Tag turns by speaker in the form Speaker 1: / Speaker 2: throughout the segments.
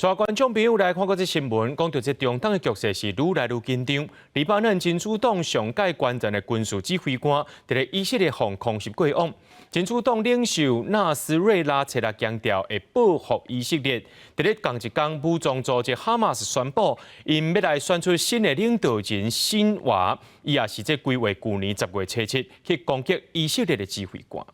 Speaker 1: 帶觀眾朋友來看過這新聞，講著這中東的局勢是愈來愈緊張。黎巴嫩真主黨上蓋關鍵的軍事指揮官，佇咧以色列予空襲過往。真主黨領袖納斯瑞拉初六強調會報復以色列。佇咧仝一工，武裝組織哈馬斯宣布，𪜶欲來選出新的領導人辛瓦，伊也是這規劃舊年10月初7去攻擊以色列的指揮官。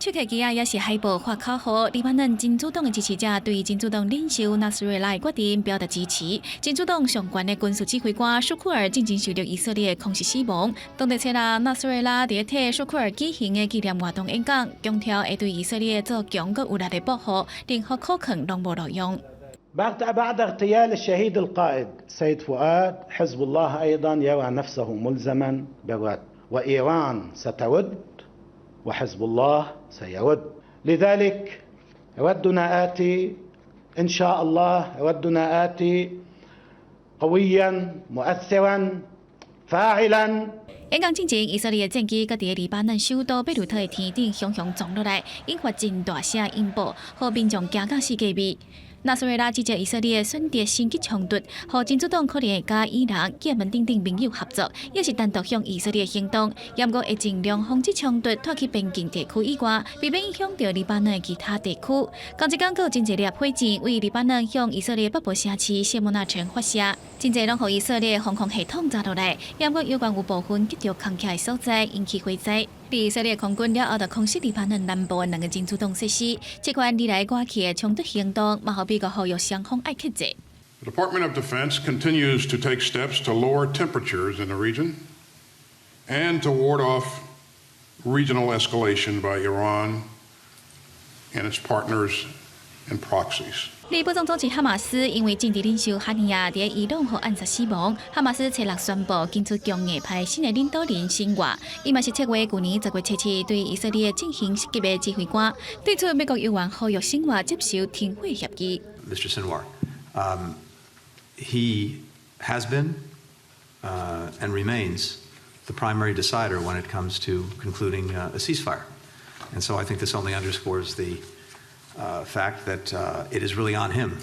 Speaker 2: 手提機仔抑是海報發口號，黎巴嫩真主黨的支持者對真主黨領袖納斯瑞拉的決定表達支持。真主黨上懸的軍事指揮官舒庫爾進前受著以色列空襲死亡。當地初六，納斯瑞拉佇咧替舒庫爾舉行的紀念活動演講，強調會對以色列做強閣有力的報復，任何抗拒攏無路用。
Speaker 3: بعد اغتيال الشهيد القائد سيد فؤاد، حزب الله أيضا يرى نفسه ملزما بالرد، وإيران سترد وحزب الله سيرد. لذلك ردنا آتي إن شاء الله، ردنا آتي قويا مؤثرا فاعلا.
Speaker 2: 演講進前，以色列的戰機閣佇黎巴嫩首都貝魯特的天頂雄雄撞落來，引發真大聲音爆，予民眾驚甲四界避。納斯瑞拉指責以色列選擇升級衝突，予真主黨可能會佮伊朗、也門等等盟友合作，抑是單獨向以色列行動，毋過會盡量防止衝突拖去邊境地區以外，避免影響著黎巴嫩的其他地區。仝一工閣有真濟粒火箭對黎巴嫩向以色列北部城市謝莫納城發射，真濟攏予以色列防空系統炸落來，毋過猶原有部分擊著空隙的所在，引起火災。以色列空軍了後，就空襲黎巴嫩南部的兩个真主黨設施，這款愈來越起的衝突行動，嘛予美國呼籲雙方愛克制。
Speaker 4: The Department of Defense continues to take steps to lower temperatures in the region and to ward off regional escalation by Iran and its partners and proxies.
Speaker 2: 黎武裝組織哈馬斯因為政治領袖哈尼亞佇伊朗予暗殺死亡，哈馬斯初六宣布揀出強硬派新的領導人辛瓦，伊嘛是策劃舊年10月初7對以色列進行襲擊的指揮官。對此，美國猶原呼籲辛瓦接受停火協議。
Speaker 5: Mr. Sinwar, he has been and remains the primary decider when it comes to concluding a ceasefire. And so I think this only underscores the fact that it is really on him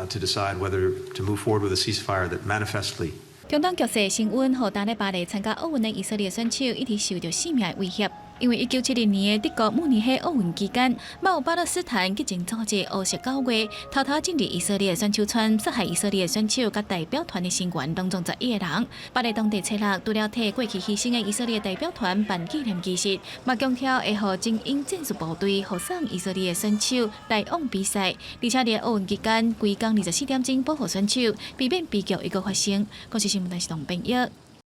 Speaker 5: to decide whether to move forward with a ceasefire that manifestly
Speaker 2: 中東局勢升溫，予當咧巴黎參加奧運的以色列選手一直受著性命的威脅。因為1970年的德國慕尼黑奧運期間，有巴勒斯坦激進組織烏色九月偷偷進入以色列選手村，殺害以色列選手佮代表團的成員，攏總11個人。巴黎當地初六除了替過去犧牲的以色列代表團辦紀念儀式，嘛強調會予精英戰術部隊護送以色列選手來往比賽，而且佇奧運期間，規工24點鐘保護選手，避免悲劇一閣發生。公視新聞電視東編譯。